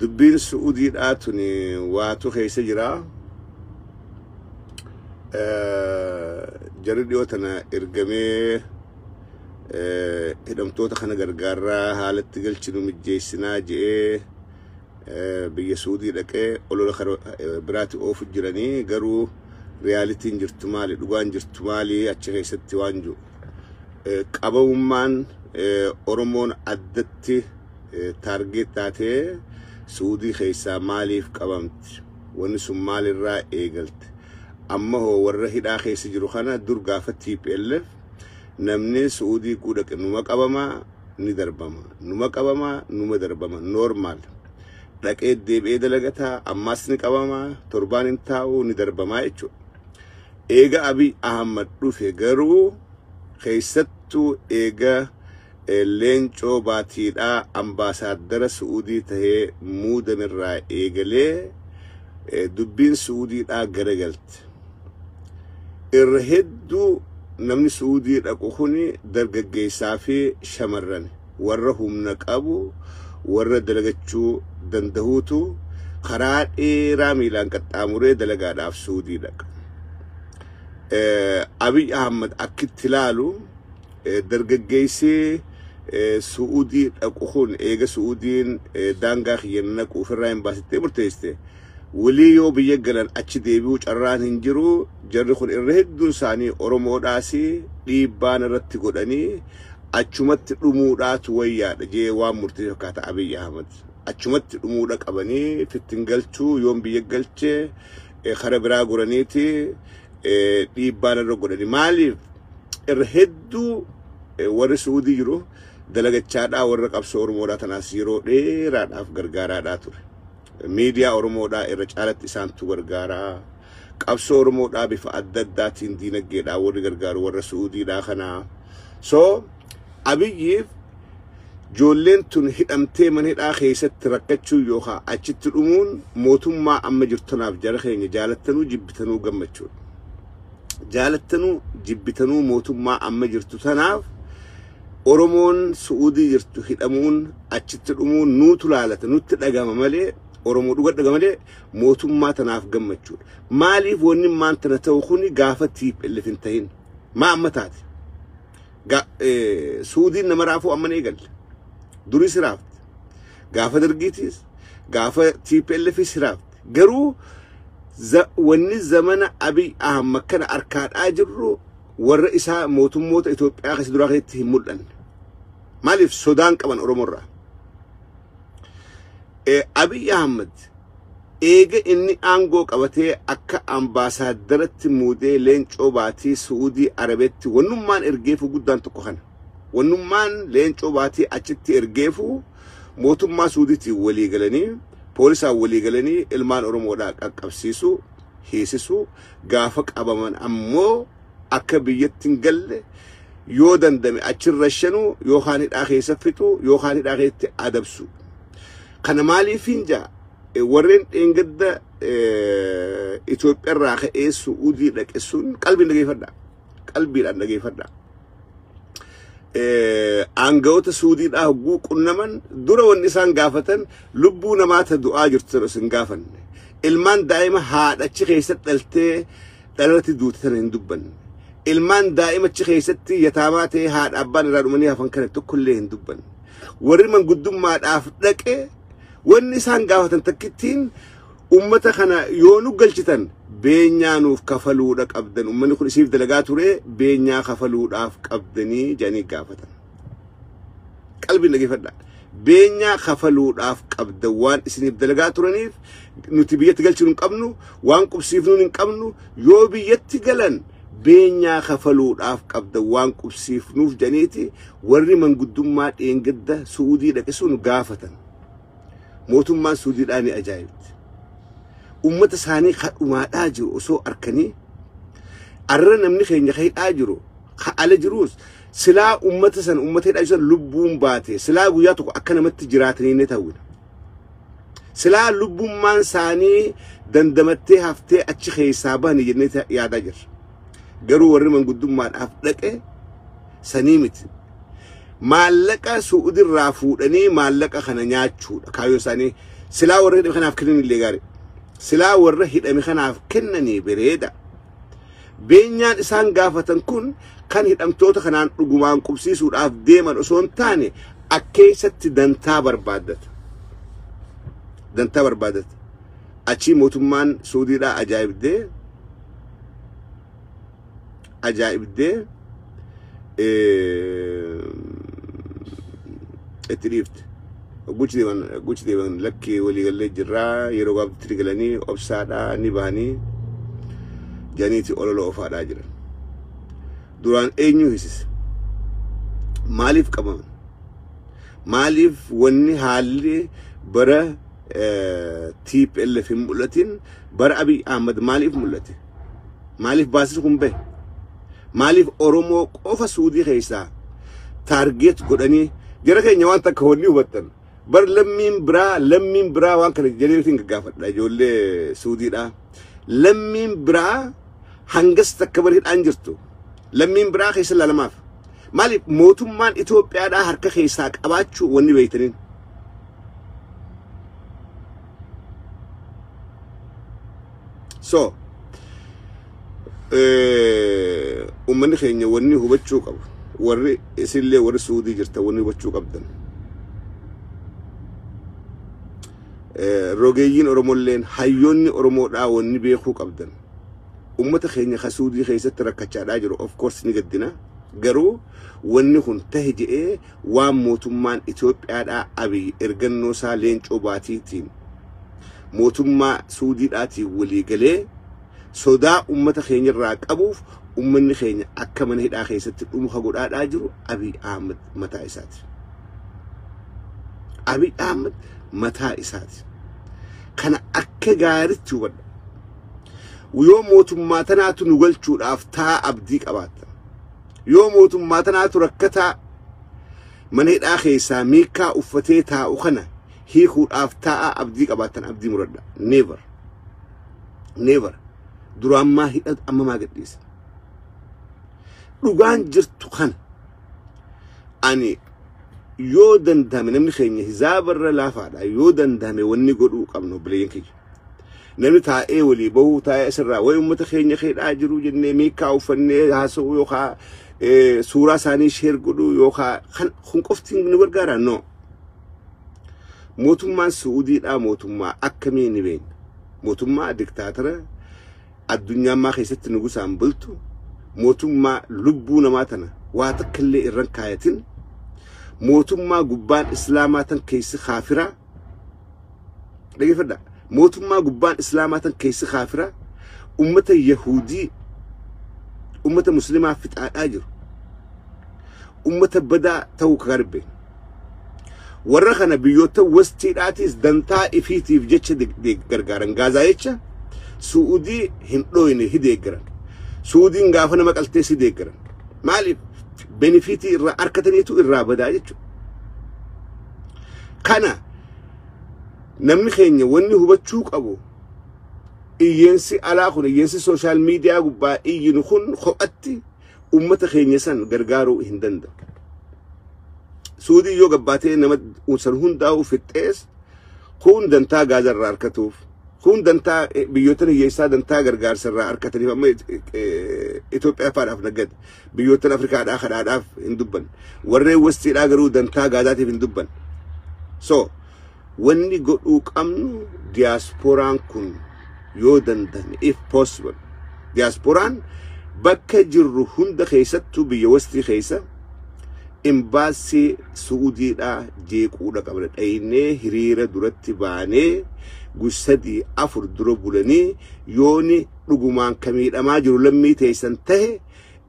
Dubbiin Su'uudiidhaa tuni waatu keessa jira. Jarri dhiyoo tana ergamee hidhamtoota kana gargaarraa haalatti galchinu mijjeessinaa je'ee biyya Suudii dhaqee olola biraatti oofu jiranii, garuu realityn jirtu maali, dhugaan jirtu maali achi keessatti waan jiru? Qabamummaan Oromoon addatti target taatee Suudii keessaa maaliif qabamti? Wanni sun maalirraa eegalte? Amma hoo warra hidhaa keessa jiru kana, dur gaafa TPLF namni Suudii dhaqe numa qabamaa, ni darbama, numa qabamaa, numa darbama, normal. Dhaqee deebi'ee dalagataa, ammaas ni qabamaa, torbaan hin taa'u, ni darbamaa jechuudha. Eega Abiy Ahmad dhufe garuu, keessattuu eega Leencoo Baatiidhaa ambaasaaddara Su'uudii tahee muudamirraa eegalee, dubbiin Su'uudiidhaa garagalte. Irra hedduu namni Su'uudii dhaqu kuni dargaggeessaa fi shamarran, warra humna qabu, warra dalagachuu dandahuutu karaa dheeraa miilaan qaxxaamuree dalagaadhaaf Su'uudii dhaqa. Abiy Ahmad akkitti ilaalu, dargaggeessi Su'uudii dhaqu kun eega Su'uudiin daangaa kiyya naqu ofirraa hin baasittee murteessite. Walii yoo biyya galan achi deebi'uu carraan hin jiru. Jarri kun irra hedduun isaanii Oromoodhaas, dhiibbaan irratti godhanii achumatti dhumuudhaatu wayyaadha jee waan murteesse fakkaata Abiy Ahmad. Achumatti dhumuudha qabanii fittin galchuu, yoon biyya galchee kara biraa goraniiti dhiibbaan irra godhanii. Maaliif irra hedduu warri Suudii jiru dalagachaadhaa, warra qabsoo Oromoodhaa tanaas yeroo dheeraadhaaf gargaaraadhaa ture. Miidiyaa Oromoodhaa irra caalatti isaantu gargaaraa. Qabsoo Oromoodhaa bifa adda addaatiin diinagdeedhaa warri gargaaru warra Suudiidhaa kanaa. So Abiyyiif ijoolleen tun hidhamtee mana hidhaa keessatti rakkachuu yookaan achitti dhumuun mootummaa amma jirtu tanaaf, jara keenya, jaalattanuu jibbitanuu gammachuudha. Jaalattanuu jibbitanuu mootummaa amma jirtu tanaaf Oromoon Su'uudii jirtu hidhamuun, achitti dhumuun nuutu laalata, nutti dhagama malee, Oromoo dhuga dhaga malee, mootummaa tanaaf gammachuudha. Maaliif wanni maan tana ta'u kuni gaafa TPLF hin tahin? Maa amma taate? Suudiin nama raafuu amma ni eegalle. Duris raafte. Gaafa Dargiitis, gaafa TPLFis raafte. Garuu wanni zamana Abiy Ahmad kana harkaadhaa jirru warra isaa mootummoota Itoophiyaa keessa duraa keessatti hin mul'anne. Maaliif sodaan qaban Oromoorraa? Abiy Ahmad eega inni aangoo qabatee akka ambaasaadaratti muudee Leencoo Baatii Su'uudii Arabeetti wannummaan ergeefu guddaan tokko kana. Wannummaan Leencoo Baatii achitti ergeefu mootummaa Suudiitiin walii galanii, poolisaan walii galanii, ilmaan Oromoodhaa qaqqabsiisuu, hiisisuu, gaafa qabaman ammoo akka biyyatti hin galle, yoo dandame achirra shanuu yookaan hidhaa keessa fixuu yookaan hidhaa keessatti adabsu. Kana maaliif hin jaa? Warreen dheengadda Itoophiyaarraa ka'ee Su'uudii dhaqe sun qalbiin dhageeffadha. Qalbiidhaan dhageeffadha. Aangawoota Suudiidhaa hogguu qunnaman dura wanni isaan gaafatan lubbuu namaata du'aa jirtu sana isin gaafanne. Ilmaan daa'ima haadha achi keessatti dhaltee dhalarratti duute sana hin dubbanne. Ilmaan daa'ima achi keessatti yataamaa ta'ee haadha abbaan irraa dhumanii hafan kana tokkollee hin dubbanne. Warri manguddummaadhaaf dhaqe wanni isaan gaafatan takkittiin, ummata kana yoo nu galchitan beenyaa nuuf kafaluudha qabdan, ummanni kun isiif dalagaa ture, beenyaa kafaluudhaaf qabdanii jedhanii gaafatan. Qalbiin dhageeffadhaa. Beenyaa kafaluudhaaf qabdan, waan isiniif dalagaa turaniif nuti biyyatti galchuu hin qabnu, waan qubsiifnuun hin qabnu, yoo biyyatti galan beenyaa kafaluudhaaf qabdan waan qubsiifnuuf jedhaniiti warri manguddummaa dheengadda Su'uudii dhaqe sun gaafatan. Mootummaan Suudiidhaa ni ajaa'ibti. Ummata isaanii kadhumaadhaa jiru osoo arkanii, arra namni keenya ka hidhaa jiru, ka ala jirus, silaa ummata san, ummata hidhaa jiru san lubbuun baate, silaa guyyaa tokko akka namatti jiraatanii ni ta'uudha. Silaa lubbummaan isaanii dandamattee haftee achi keessaa bahanii jennee yaadaa jirra. Garuu warri manguddummaadhaaf dhaqe sanii miti. Maallaqa Suudirraa fuudhanii maallaqa kana nyaachuudha kaayyoo isaanii. Silaa warra hidhame kanaaf kennan illee gaarii. Silaa warra hidhame kanaaf kennanii bareeda. Beenyaan isaan gaafatan kun kan hidhamtoota kanaan dhugumaan qubsiisuudhaaf deeman osoo hin taane akkeessatti dantaa barbaaddata. Dantaa barbaaddata. Achii mootummaan Suudiidhaa ajaa'ibdee itti dhiifte. Guchi deeman lakkii waliigallee jirraa yeroo gabaabatti galanii obsaadhaa ni bahanii janiiti olola ofaadhaa jiran. Duraan eenyu hisise? Maaliif qabaman? Maaliif wanni haalli bara TPLF hin mul'atin bara Abiy Ahmad maaliif mul'ate? Maaliif baasni kun bahe? Maaliif Oromoo qofa Suudii keessaa target godhanii jara keenya waan takka wanni hubattan? Bar lammiin biraa waan kana jedhee gaggaafadha ijoollee Suudiidhaa. Lammiin biraa hangas takka bar hidhaan jirtu. Lammiin biraa keessa laalamaaf. Maaliif mootummaan Itoophiyaadhaa harka keessaa qabaachuu wanni beektaniin? So uummanni keenya wanni hubachuu qabu. Warri isinillee warri Suudii jirtan wanni hubachuu qabdan. Rogeeyyiin Oromolleen hayyoonni Oromoodhaa wanni beekuu qabdan. Uummata keenya ka Suudii keessatti rakkachaadhaa jiru of course ni gaddina. Garuu wanni kun tahe je'ee waan mootummaan Itoophiyaadhaa Abiy ergannoo isaa leencoo baatiitiin mootummaa Suudiidhaatiin walii galee sodaa uummata keenya irraa qabuuf uummanni keenya akka mana hidhaa keessatti dhumu ka godhaadhaa jiru Abiy Ahmad mataa isaati. Abiy Ahmad mataa isaati. Kana akka gaariitti hubadha. Yoo mootummaa tanaatu nu galchuudhaaf taa abdii qabaatta. Yoo mootummaa tanaatu rakkataa mana hidhaa keessaa miikaa uffatee taa'u kana hiikuudhaaf taa'a abdii qabaattan abdii muradha. Never. Never. Duraan maa hidhatu amma maa gadhiisa. Dhugaan jirtu kana ani yoo danda'ame namni keenya hizaabarra laafaadha. Yoo danda'ame wanni godhuu qabnu obboleeyyan kiyya. Namni taa'ee walii bahuu taa'ee asirraa wayi uummata keenya keedhaa jiru jennee meekaa uffannee haasa'uu yookaan suuraa isaanii sheer godhuu yookaan kun qofti nu gargaara no. Mootummaan Suudiidhaa mootummaa akkamii ni beekna. Mootummaa diktaatara addunyaammaa keessatti nugusaan bultu mootummaa lubbuu namaa tana waa takka illee irran kaayatin mootummaa gubbaan islaamaa tan keessi kaafiraa dhaggeeffadhaa. Mootummaa gubbaan islaamaa tan keessi kaafiraa ummata Yahudii ummata muslimaa fixaadhaa jiru. Ummata badaa ta'uu garbe. Warra kana biyyoota wastiidhaatis dantaa ifiitiif jecha gargaaran. Gaazaa jecha Suudii hin dhooyne hi deeggaran. Suudiin gaafa nama qaltees hi deeggaran. Maaliif benefiitii irraa harkataniitu irraa badaa jechuudha. Kana namni keenya wanni hubachuu qabu iyyeensi alaa kun iyyeensi sooshaal miidiyaa gubbaa iyyinu kun kophatti uummata keenya san gargaaruu hin danda'u. Suudii yoo gabbaatee nama san hundaa'u fixxees kun dantaa Gaazaa irraa harkatuuf kun dantaa biyyoota hiyyeessaa dantaa gargaarsa irraa harkataniif amma Itoophiyaa faadhaaf naggate biyyoota Afrikaadhaa kadhaadhaaf hin dubban warreen wastiidhaa garuu dantaa Gaazaatiif hin dubban. So wanni godhuu qabnu diyaaspooraan kun yoo danda'ame if possible diyaaspooraan bakka jirru hunda keessattuu biyya wastii keessa imbaasii Suudiidhaa jeequudha qabna. Dhaynee hiriira duratti baanee guyyaa 3-4 dura bulanii yooni dhugumaan ka miidhamaa jiru lammii teessan tahe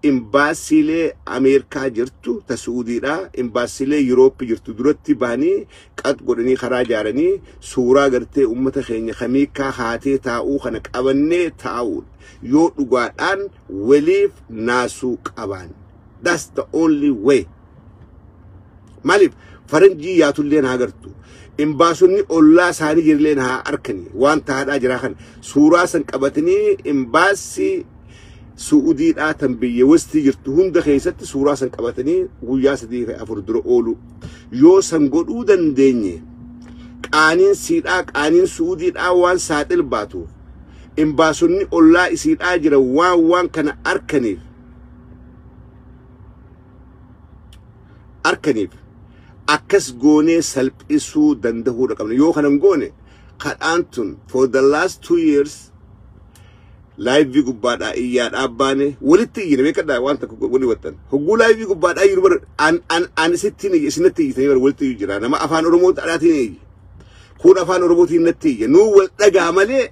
imbaasiilee Ameerikaa jirtu ta Suudiidhaa imbaasiilee Yurooppii jirtu duratti bahanii qat godhanii karaa ijaaranii suuraa gartee uummata keenya kamiikaa haatee taa'uu kana qabannee taa'uudha. Yoo dhugaadhaan waliif naasuu qabaan. That's the only way. Maaliif faranjii yaatullee haa agartu. Imbaasonni ollaa isaanii jirillee haa arkanii waan taa'aadhaa jiraa kana suuraa san qabatanii imbaasii Su'uudiidhaa tan biyya westii jirtu hunda keessatti suuraa san qabatanii guyyaa 3 fi 4 dura oolu. Yoo san godhuu dandeenye, qaaniin siidhaa, qaaniin Su'uudiidhaa waan saaxil baatuuf, imbaasonni ollaa isiidhaa jiran waan kana arkaniif akkas goonee salphisuu danda'uudha qabna. Yoo kana hin goone, kadhaan tun for the last 2 years live gubbaadhaa iyyaa dhaabbaane walitti iyyine beekadhaa. Waan tokko walii wattan hogguu live gubbaadhaa jiru bar an an an isittiin iyye, isinatti iyyitanii bar walitti iyyu jira. Nama afaan Oromoo dhadhaatiin iyye, kun afaan Oromootiin natti iyye, nuu wal dhagaa malee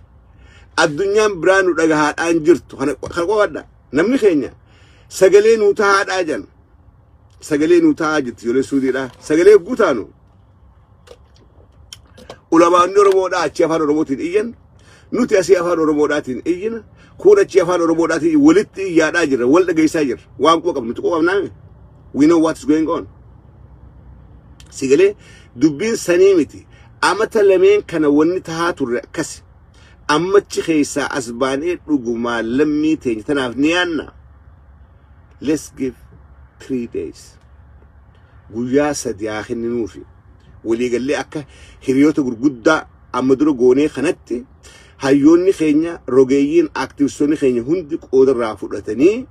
addunyaan biraa nu dhagahaadhaan jirtu. Kana kana qofadha. Namni keenya sagalee nuu tahaadhaa jan, sagalee nuu tahaa jirti. Ijoollee Suudiidha sagalee hogguu taanu, ulamaanni Oromoodhaa achi afaan Oromootiin iyyan, nuti asii afaan Oromoodhaatiin iyyina, kun achi afaan Oromoodhaatiin walitti iyyaadhaa jirra, wal dhageessaa jirra. Waan quba qabnu, nuti quba qabnaame. We know what is going on. Sigalee dubbiin sanii miti. Amata lameen kana wanni tahaa turre akkas. Ammachi keessaa as baanee dhugumaa lammii teenya tanaaf ni yaanna. Let's give 3 days. Guyyaa 3 haa kenninuufi. Waliigallee akka hiriyoota gurguddaa amma dura goonee kanatti hayyoonni keenya, rogeeyyiin, aktivistoonni keenya hundi qooda irraa fudhatanii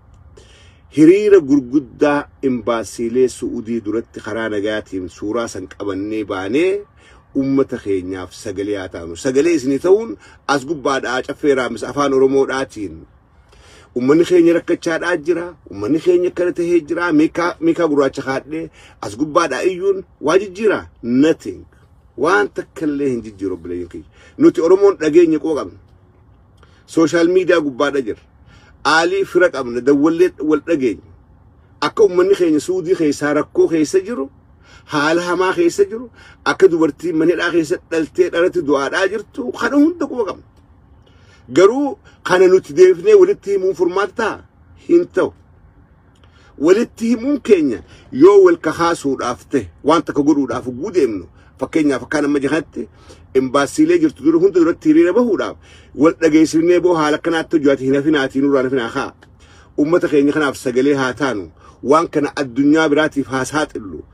hiriira gurguddaa imbaasiilee Su'udii duratti karaa nagaatiin suuraa san qabannee baanee ummata keenyaaf sagalee haa taanu. Sagalee isinii ta'uun as gubbaadhaa caffee raamis afaan Oromoodhaatiin ummanni keenya rakkachaadhaa jira. Ummanni keenya akkana tahee jira. Meekaa gurraacha kaadhee as gubbaadhaa iyyuun waa jijjiira? Nothing. Waan takka illee hin jijjiiru, obboleeyyan kiyya. Nuti Oromoon dhageenya quba qabna. Social media gubbaadha jira. Aalii fira qabna, dawwallee wal dhageenya. Akka ummanni keenya Suudii keessaa rakkoo keessa jiru, haala hamaa keessa jiru, akka dubartii manidhaa keessa dhaltee dhalatti du'aadhaa jirtu kana hunda quba qabna. Garuu kana nuti deebifnee walitti himuun furmaata ta'a? Hin ta'u. Walitti himuun keenya yoo wal kakaasuudhaaf ta'e, waan takka godhuudhaaf hogguu deemnu, fakkeenyaaf akkaan amma jirantti imbaasiilee jirtu dura hunda duratti hiriira bahuudhaaf wal dhageessifnee boo haala akkanaatti hojjate hin hafinaatii, nurraa hin hafinaa haa. Uummata keenya kanaaf sagalee haa taanu. Waan kana addunyaa biraatiif haa saaxillu.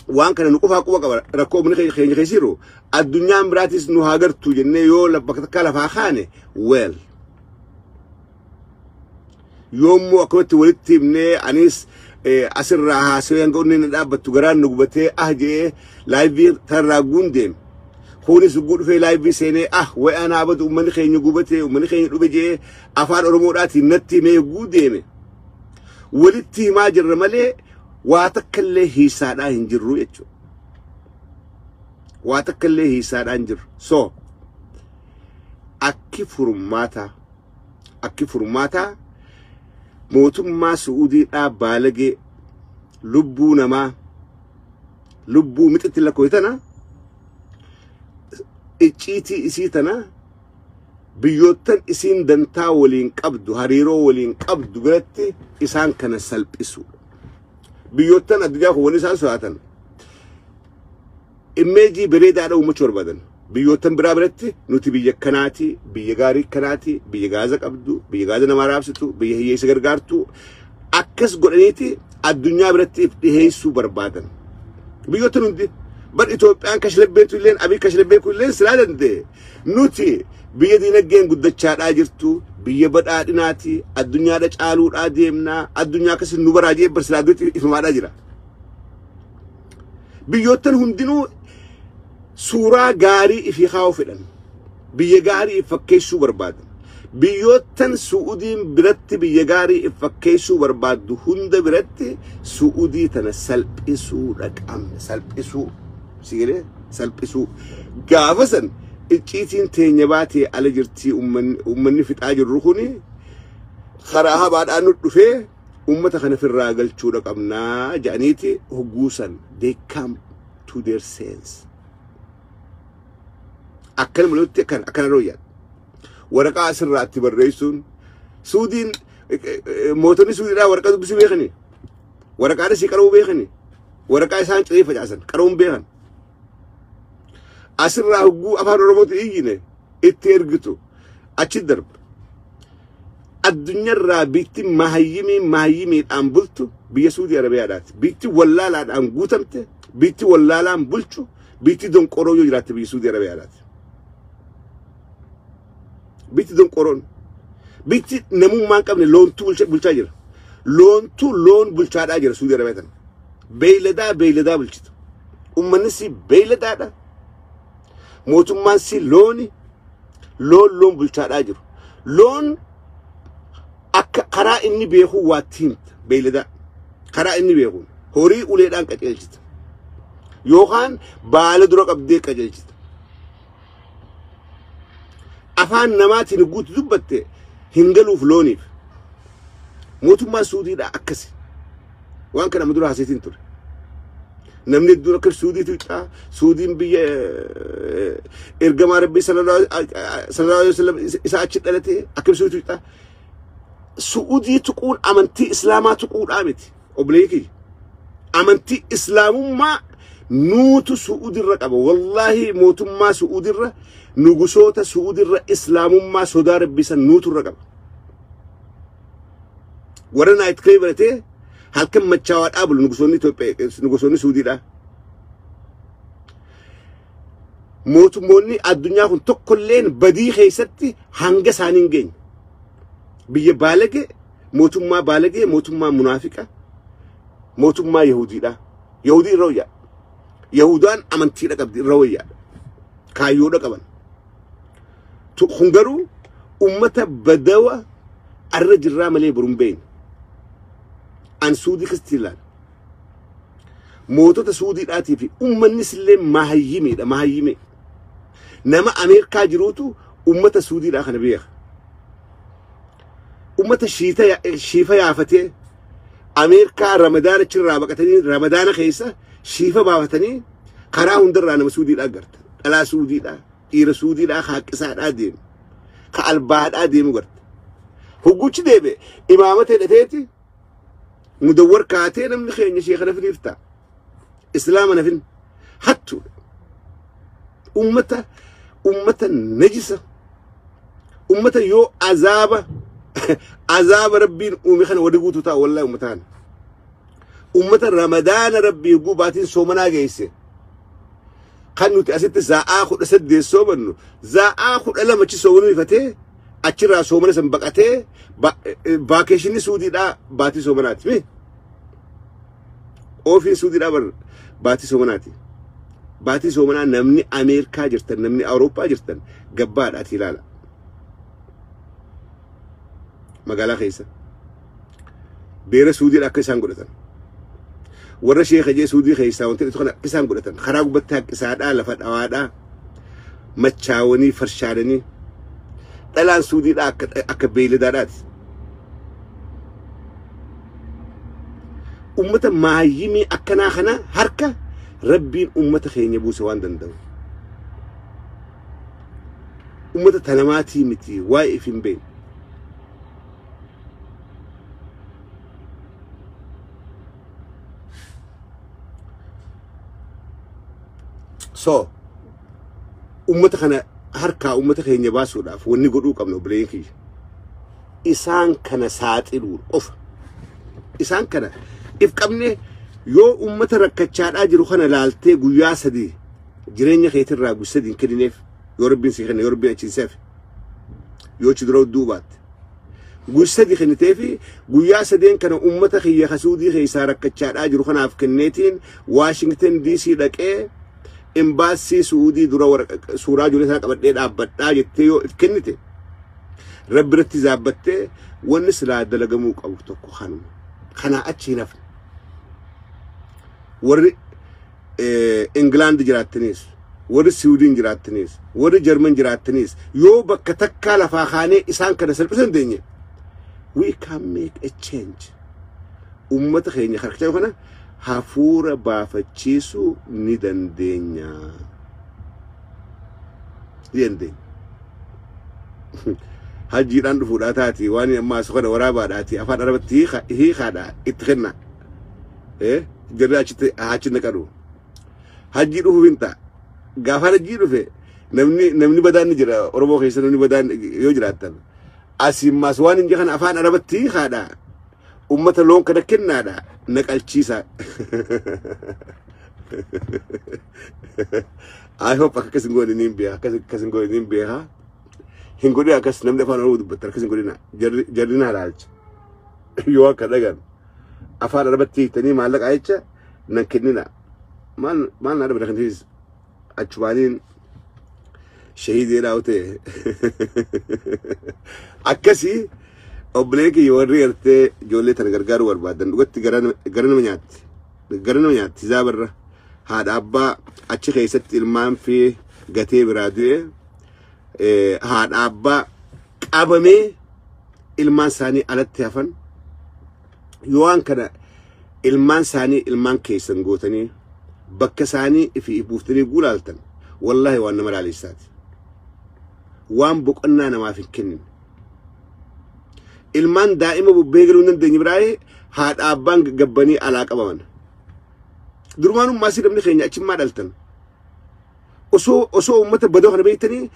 Waan kana nu qofaa quba qaba rakkoo uummanni keenya keessa jiru addunyaan biraatis nu haa gartu jennee yoo bakka takka lafaa kaane, well, yoommoo akkamatti walitti himnee anis asirraa haasawee hanga onneen na dhaabbattu garaan nu gubatee ah jedhee live tanarraa guun deeme. Kunis guu dhufee live seenee ah wayi anaa badu, uummanni keenya gubatee, uummanni keenya dhume jedhee afaan Oromoodhaatiin natti himee guu deeme. Walitti himaa jirra malee waa takka illee hiisaadhaa hin jirru jechuudha. Waa takka illee hiisaadhaa hin jirru. So akki furmaataa mootummaa Su'uudiidhaa baalagee lubbuu namaa lubbuu mixitti lakkooy tana, icciitii isii tana biyyoottan isiin dantaa waliin qabdu, hariiroo waliin qabdu biratti isaan kana salphisuudha. Biyyoottan addunyaa kun wanni isaan sodaatan image bareedaadha uummachuu barbaadan. Biyyoottan biraa biratti nuti biyya kanaati, biyya gaarii kanaati, biyya gaaza qabdu, biyya gaaza namaa raabsitu, biyya hiyyeessa gargaartu akkas godhaniiti addunyaa biratti if dhiheessuu barbaadan. Biyyoottan hundi bar Itoophiyaan kashlabbeetu illeen, Abiy kashlabbeeku illeen silaa danda'e nuti biyya diinagdeen guddachaadhaa jirtu, biyya badhaadhinaati, addunyaadha caaluudhaa deemnaa, addunyaa akkasii nu baraa jee bar silaa duratti ifamaadhaa jira. Biyyoottan hundinuu suuraa gaarii ifii kaa'uu fedhan. Biyya gaarii if fakkeessuu barbaadan. Biyyoottan Su'uudiin biratti biyya gaarii if fakkeessuu barbaaddu hunda biratti Su'uudii tana salphisuudha qabna. Salphisuu. Si galee salphisuu. Gaafa san icciitiin teenya baatee ala jirtii, uummanni fixaa jirru kuni karaa habaadhaan nu dhufee uummata kana firraa galchuudha qabnaa jedhaniiti hogguusan they come to their sense. Akkana mul'atutti akkana akkana rooyyaan. Waraqaa asirraa itti barreessuun Suudiin, mootonni Suudiidhaa waraqaa dubbisuu beekani. Waraqaan isii qara'uu beekani. Waraqaa isaan ciree facaasan qara'uun beekan. Asirraa hogguu afaan Oromootiin iyyine itti ergitu achi darba. Addunyaarraa biitti mahayyimii mahayyimiidhaan bultu biyya Suudii Arabiyaadhaati. Biitti wallaalaadhaan guutamte, biitti wallaalaan bulchu, biitti donqoroo yoo jiraatte biyya Suudii Arabiyaadhaati. Biitti donqoroon, biitti namummaa hin qabne loontuu bulchaa jira. Loontuu loon bulchaadhaa jira Suudii Arabiyaa tana. Beeyladaa beeyladaa bulchita. Uummanni si beeyladaadha. Mootummaan si looni loon loon bulchaadhaa jiru. Loon akka karaa inni beeku waatti himta beeyladaa. Karaa inni beekuun horii uleedhaan qajeelchita. Yookaan baala dura qabdee qajeelchita. Afaan namaatiin guutu dubbatte hin galuuf looniif. Mootummaan Suudiidhaa akkasi. Waan kana amma dura haaseetiin ture. Namni hedduun akka Suudiitu hixaa, Suudiin biyya ergamaa Rabbii sallallahu alaihi wasallam isa achi dhalate akka Suudiitu hixaa. Su'uudii tuquun amantii Islaamaa tuquudhaa miti. Obboleeyyi kiyya. Amantii Islaamummaa nuutu Su'uudirra qaba. Wallaahi mootummaa Su'uudirra, nugusoota Su'uudirra Islaamummaa sodaa Rabbii san nuuturra qaba. Warra night club baratee halkan machaawaa dhaabulu nugusoonni Itoophiyaa, nugusoonni Suudiidhaa. Mootummoonni addunyaa kun tokkolleen badii keessatti hanga isaanii hin geenye. Biyya baalagee, mootummaa baalagee, mootummaa munaafiqa, mootummaa Yahudiidha. Yahudii irra wayyaa. Yahudaan amantiidha qabdi irra wayyaadha. Kaayyoodha qaban. Kun garuu ummata badawa arra jirraa malee boru hin beekne. An Suudii keessatti ilaala. Mootota Suudiidhaatii fi ummannis illee mahayyimiidha mahayyimee. Nama Ameerikaa jiruutu ummata Suudiidhaa kana beeka. Ummata shiifa yaafatee Ameerikaa Ramadaana achirraa baqatanii Ramadaana keessa shiifa baafatanii karaa hundarraa nama Suudiidhaa garta. Dhalaa Suudiidhaa, dhiira Suudiidhaa, haaqqisaadhaa deemu. Ka albaadhaa deemu garta. Hogguchi deebe imaamata hidhateeti mudawwar kaatee namni keenya sheeka nafiniif ta'a. Islaama nafin hattuudha. Ummata ummata najisa. Ummata yoo azaaba azaaba Rabbiin uume kana wali guutuu ta'a wallahi ummata kana. Ummata Ramadaana Rabbii hogguu baatiin soomanaa geesse. Kan nuti asitti za'aa 18 soomannu za'aa 12 achi soomanuu ifatee achirraa soomana san baqatee vaakeeshinii Suudiidhaa baatii soomanaati. Mi? Oofiin Suudiidhaa bar baatii soomanaati. Baatii soomanaa namni Ameerikaa jirtan namni Awurooppaa jirtan gabbaadhaati ilaala. Magaalaa keessa. Beera Suudiidha akka isaan godhatan. Warra sheeka jee Suudii keessaa wanti kana akka isaan godhatan. Karaa gubbatti haqqisaadhaa lafa dhawaadhaa machaawanii farshaadanii dhalaan Suudiidhaa akka beeyladaadhaati. Ummata maayyimii akkanaa kana harka Rabbiin ummata keenya buuse waan danda'u. Ummata tanamaatii miti waa'ee if hin beekne. So, ummata kana harkaa ummata keenya baasuudhaaf wanni godhuu qabna obboleeyyan kiyya. Isaan kana saaxiluu qofa. Isaan kana if qabne yoo ummata rakkachaadhaa jiru kana laaltee guyyaa sadii jireenya keetirraa guyyaa sadii hin kennineef yoo Rabbiin si kenne yoo Rabbiin achiin seefe yoo achi dura du'uu baatte. Guyyaa sadii kenniteefi guyyaa sadeen kana ummata kiyya ka Suudii keessaa rakkachaadhaa jiru kanaaf kenneetiin Waashingtan DC dhaqee embaasii Suudii dura suuraa ijoollee isaa qabadhee dhaabbadhaa jettee yoo if kennite Rabbi irratti zaabbattee wanni silaa dalagamuu qabu tokko kanuma. Kanaa achi hin hafne. Warri Ingilaand jiraattaniis, warri Siwiidin jiraattaniis, warri Jarman jiraattaniis yoo bakka takkaa lafaa kaanee isaan kana salphisuu dandeenye we can make a change. Ummata keenya harkachaa kana hafuura baafachiisuu ni dandeenya. Ni dandeenya. Hajjiidhaan dhufuudhaa taati waan ammaa as kana waraabaadhaati afaan Arabatti hiikaadha itti kenna. Jarri achitti achi naqadu. Hajjii dhufuuf hin ta'a. Gaafa hajjii dhufe namni namni badaan ni jira Oromoo keessa namni badaan yoo jiraattan. Asiin maas waan hin jekan afaan Arabatti hiikaadha. Ummata loon kana kennaadha. Naqalchiisa. I hope akkas hin goone niin beeka. Akkas hin goone niin beeka. Hin godhin akkas namni afaan Oromoo dubbata akkas hin godhina. Jarri na halaalcha. Yoo akka dhagan afaan Arabatti hiiktanii maallaqa jecha nan kennina. Maal maal na dhabda kan ta'es achumaaniin shahiidee dhaawute. Akkasii obbolee kiyya warri gartee ijoollee tana gargaaruu barbaadan dhugatti gara nama nyaatti. Gara nama nyaatti zaabarra haadha abbaa achi keessatti ilmaan fi gatee biraa du'e haadha abbaa qabamee ilmaan isaanii alatti hafan yoo waan kana ilmaan isaanii ilmaan keessan gootanii bakka isaanii fi buuftanii guulaaltan wallaahi waan nama laalessaati. Waan boqonnaa namaaf hin kennine. Ilmaan daa'ima bubbee galuu hin dandeenye biraayee haadha abbaan gabbanii alaa qabaman. Durumaanummaa si namni keenya achimmaa dhaltan. Osoo uummata badoo kana beektanii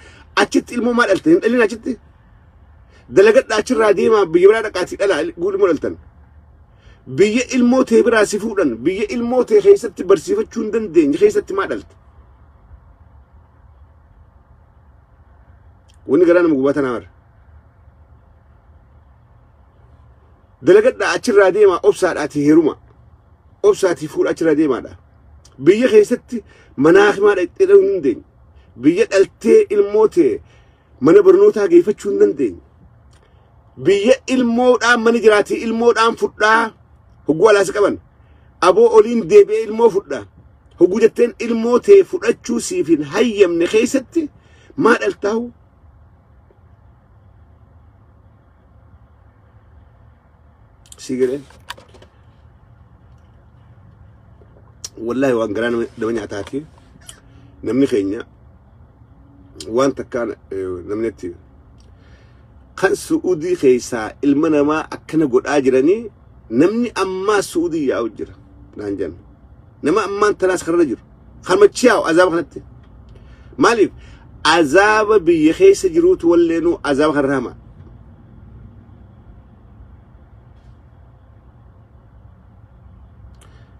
achitti ilmoo maa dhaltan hin dhalin achitti. Dalagadhaa achirraa deemaa biyya biraa dhaqaatii dhalaa guulmoo dhaltan. Biyya ilmoo tee biraa si fuudhan biyya ilmoo tee keessatti barsiifachuu hin dandeenye keessatti maa dhalte. Wanni garaa nama gubaa tanaa mara. Dalagadhaa achirraa deemaa obsaadhaatii heeruma. Obsaatii fuudha achirraa deemaadha. Biyya keessatti manaa himaa dhaqxee dhaluu hin dandeenye. Biyya dhaltee ilmoo tee mana barnootaa geeffachuu hin dandeenye. Biyya ilmoodhaan mana jiraatii ilmoodhaan fudhaa hogguu alaas qaban. Aboo oliin deebi'ee ilmoo fudhaa. Hogguu jetteen ilmoo tee fudhachuu siif hin hayyamne keessatti maa dhaltaahu? Si galee? Wallaahi waan garaa nama nyaataati. Namni keenya waan takkaan namni itti kan Su'uudii keessaa ilma namaa akkana godhaa jiranii namni ammaa Su'uudii yaa'u jira naan jenna. Nama ammaan tanaas karra jiru. Kanuma yaa'u azaaba kanatti. Maaliif azaaba biyya keessa jiruutu walleenuu azaaba kanarra hamaa.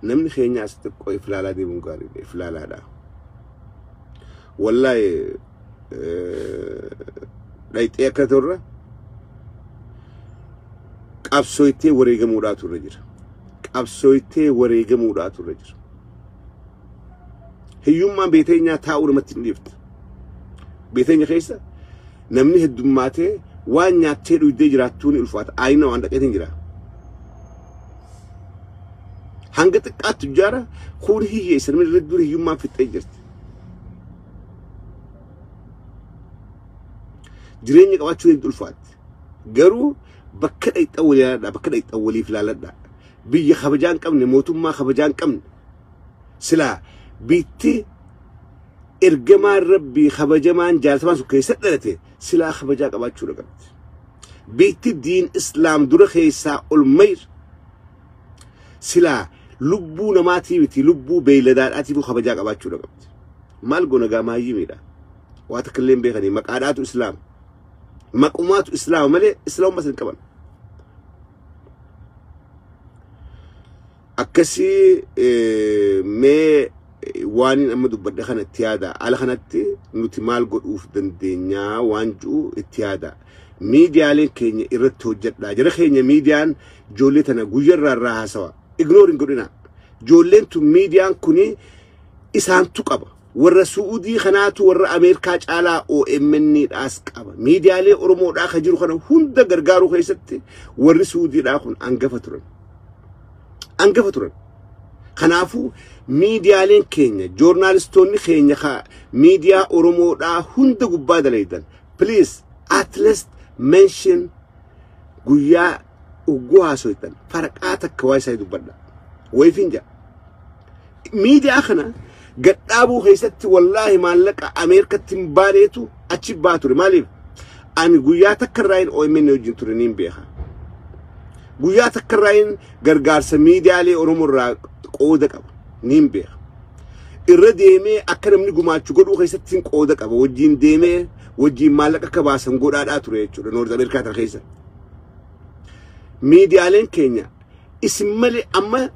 Namni keenya as xiqqoo iflaalaa deemuun gaariidha. Iflaalaadha. Wallaahi dhayxee akka turre qabsooytee wareegamuudhaatu irra jira. Qabsooytee wareegamuudhaatu irra jira. Hiyyummaan beeteenyaa taa'uu namatti hin dhiiftu. Beeteenya keessa namni heddummaatee waan nyaattee dhugdee jiraattuu ni ulfaata. Aayina waan dhaqeetiin jira. Hanga xiqqaatti tujjaara kun hiyyeessa namni hedduun hiyyummaan fixxee jirti. Jireenya qabaachuu hedduu ulfaatti. Garuu bakka dhayxan walii ilaaladhaa, bakka dhayxan waliif ilaaladhaa. Biyya kabajaa hin qabne, mootummaa kabajaa hin qabne. Silaa biitti ergamaan rabbii kabajamaan jaalatamaan sun keessa dhalate silaa kabajaa qabaachuu qabdi. Biitti diin islaam dura keessaa ol mayr silaa lubbuu namaatii miti lubbuu beeyladaadhaatiif kabajaa qabaachuu qabdi. Maal goona gaa maayyimiidha. Waa takka illee hin beekanii maqaadhaatu islaama. Maqumaatu islaama malee islaamummaa hin qaban. Akkasii mee waan amma dubbadhe kana itti yaada. Ala kanatti nuti maal godhuuf dandeenyaa waan jiru itti yaada. Miidiyaaleen keenya irratti hojjedhaa. Jara keenya miidiyaan ijoollee tana guyyarraa irraa haasawa. Ignore hin godhina. Ijoolleen tun miidiyaan kuni isaantu qaba. Warra Su'uudii kanaatu warra Ameerikaa caalaa OMN dhaas qaba. Miidiyaalee Oromoodhaa kan jiru kana hunda gargaaruu keessatti warri Su'uudiidhaa kun hangafa turan. Hangafa turan. Kanaafuu miidiyaaleen keenya joornaalistoonni keenya miidiyaa Oromoodhaa hunda gubbaa dalaydan. Please at least mention guyyaa ugguu haasoytan farqaa takka waa isaa dubbadha. Wayifin jedha. Miidiyaa kana gadhaabuu keessatti wallaahi maallaqa Ameerikatti hin baaneetu achi baa ture. Maaliif? Ani guyyaa takka irraa hin OMN wajjin ture niin beeka. Guyyaa takka irraa hin gargaarsa miidiyaalee Oromoo irraa qooda qaba niin beeka. Irra deemee akka namni gumaachu godhuu keessatti qooda qaba. Wajjin deemee wajjin maallaqa akka baasan godhaadhaa ture jechuudha North America tan keessa. Miidiyaaleen keenya isin malee amma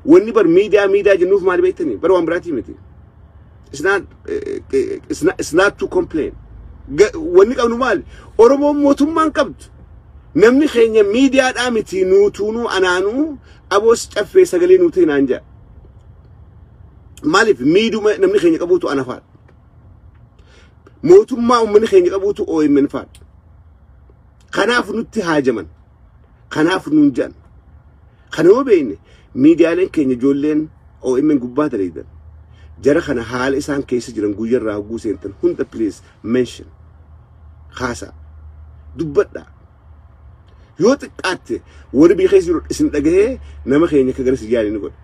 wanni bar miidiyaa jennuuf maal beektanii bar waan biraatii miti. It's not to complain. Wanni qabnu maali? Oromoon mootummaan qabdu. Namni keenya miidiyaadhaa miti nuutuunuu anaanuu aboos caffee sagalee nuutii naan jedha. Maaliif miidhuma namni keenya qabuutu ana faadha. Mootummaa uummanni keenya qabuutu OMN faadha. Kanaaf nutti haajaman. Kanaaf nuun jedhan. Kana yoo beekne miidiyaaleen keenya ijoolleen OMN gubbaa dalagan. Jara kana haala isaan keessa jiran guyyarraa hogguu seentan hunda please mention. Haasaa. Dubbadhaa. Yoo xiqqaatte warri biyya keessa jiru isin dhagahee nama keenya akka gara yaali ni godha.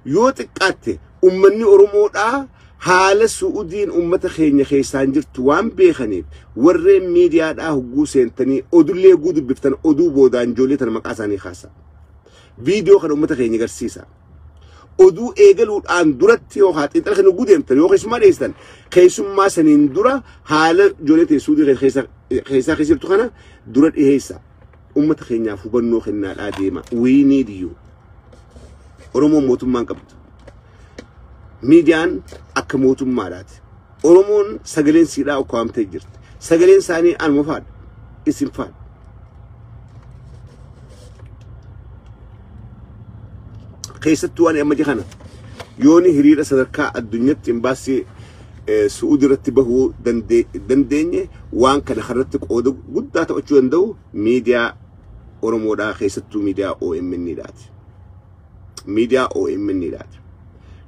Yoo xiqqaatte uummanni Oromoodhaa haala Su'uudiin uummata keenya keessaan jirtu waan beekaniif warreen miidiyaadhaa hogguu seentanii odullee hogguu dubbiftan oduu boodaan ijoollee tana maqaa isaanii kaasaa. Viidiyoo kana uummata keenya agarsiisa. Oduu eegaluudhaan duratti yookaan xiinxala kana hogguu deemtan yoo keessummaa dhiyeessitan keessummaa saniin dura haala ijoollee ta'e Su'uudii keessaa keessa jirtu kana dura dhiyeessa. Uummata keenyaaf hubannoo kennaadhaa deema. We need you. Oromoon mootummaan qabdu. Miidiyaan akka mootummaadhaati. Oromoon sagaleen siidhaa ukkaamtee jirti. Sagaleen isaanii anuma faadha. Isin faadha. Keessattuu ani amma kana yooni hiriira sadarkaa addunyaatti imbaasii Su'uudii irratti bahuu dandeenye waan kana irratti qooda guddaa taphachuu danda'u miidiyaa Oromoodhaa keessattuu miidiyaa OMN dhaati. Miidiyaa OMN dhaati.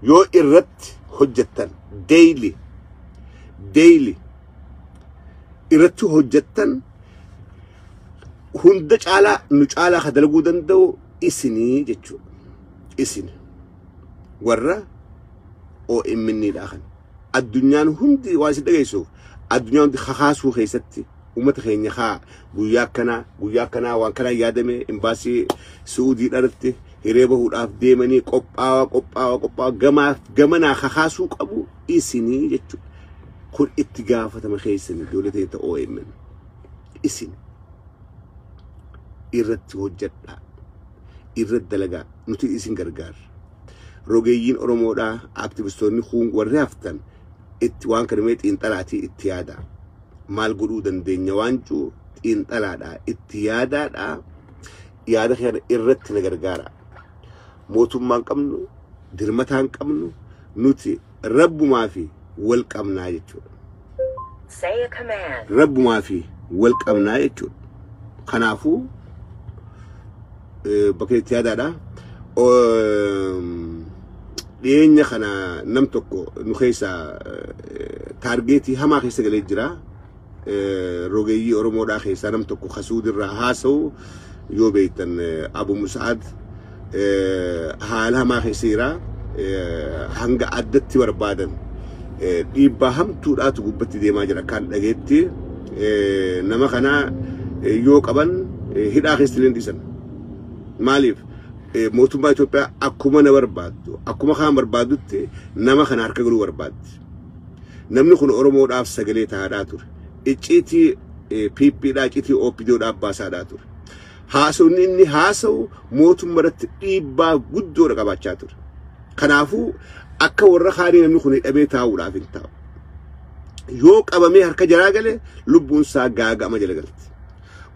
Yoo irratti hojjettan daily irratti hojjettan hunda caalaa nu caalaa ka dalaguu danda'u isinii jechuudha. Isin warra OMN dhaa kana. Addunyaan hundi waan isin dhageessuuf addunyaan hundi kakaasuu keessatti uummata keenya haa guyyaa akkanaa waan kanaa yaadame imbaasii Su'uudii irratti hiree bahuudhaaf deemanii qophaawaa gamaaf gamanaa kakaasuu qabu isinii jechuudha. Kun itti gaafatama keessanii ijoollee ta'e OMN isin irratti hojjedhaa irratti dalagaa nuti isin gargaarra. Rogeeyyiin Oromoodhaa aktivistoonni kun warri haftan itti waan kana mee xiinxalaatii itti yaadaa. Maal godhuu dandeenya waan jiru xiinxalaadhaa itti yaadaadhaa yaada kana irratti na gargaara. Mootummaan qabnu dirmataan qabnu nuti rabbumaa fi wal qabnaa jechuudha. Say a command. Rabbumaa fi wal qabnaa jechuudha. Kanaafuu bakka itti yaadaadhaa. Dhiyeenya kana nam tokko nu keessa taargeetii hamaa keessa galee jira. Rogeeyyii Oromoodhaa keessaa nam tokko Kasuudirraa haasa'u yoo beektan Abu Musaad haala hamaa keessa jira. Hanga addatti barbaadan dhiibbaa hamtuudhaatu gubbatti deemaa jira akkaan dhageetti. Nama kana yoo qaban hidhaa keessa illee dhiisan. Maaliif? Mootummaa Itoophiyaa akkuma na barbaaddu akkuma kaan barbaaddutti nama kana harka galuu barbaaddi. Namni kun Oromoodhaaf sagalee taa'aadhaa ture. Icciitii PPdhaa icciitii OPDodhaa baasaadhaa ture. Haasawni inni haasa'u mootummaa irratti dhiibbaa guddoodha qabaachaa ture. Kanaafuu akka warra kaanii namni kun hidhamee taa'uudhaaf hin taa'u. Yoo qabamee harka jaraa gale lubbuun isaa gaaga'ama jala galti.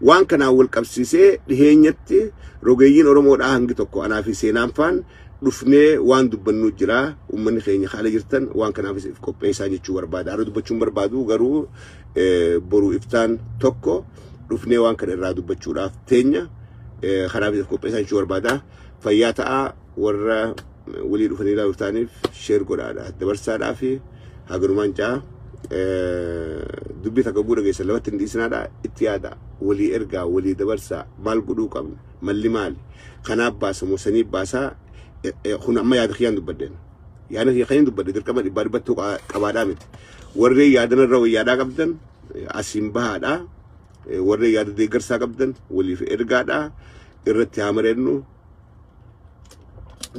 Waan kanaan wal qabsiisee dhiheenyatti rogeeyyiin Oromoodhaa hangi tokko anaa fi seenaan faan dhufnee waan dubbannu jira. Uummanni keenya haala jirtan waan kanaafis if qopheessaa jechuu barbaada. Har'a dubbachuun barbaadu garuu boruu iftaan tokko dhufnee waan kana irraa dubbachuudhaaf teenya kanaafis if qopheessaa jechuu barbaada. Fayyaa ta'aa warra walii dhufanii ilaaluuf ta'aniif sheer godhaadha. Dabarsaadhaa fi haganumaan ja'a. Dubbii takka guura geessan lamatti hin dhiisinaadha itti yaada walii ergaa walii dabarsaa maal godhuu qabna malli maali kanaaf baasa moo saniif baasaa kun amma yaada kiyyaan dubbadheen yaada kiyya kan dubbadhe dirqama dhibbaa dhibbattuu qabaadhaa miti warreen yaadanarra wayyaadhaa qabdan asiin bahaadhaa warreen yaada deeggarsaa qabdan waliif ergaadhaa irratti haa mareennu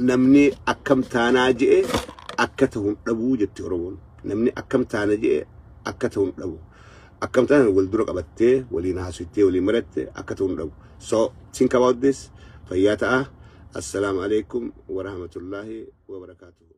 namni akkam taanaa je'e Akka ta'uun dhabuu jetti Oromoon. Namni akkam taana jee akka ta'uun dhabu. Akkam taana wal dura qabattee, waliin haasoftee, waliin maratte akka ta'uun dhabu. So think about this. Fayyaa ta'a. Assalaamu alaikum wa rahmatullahi wa barakaatuhu.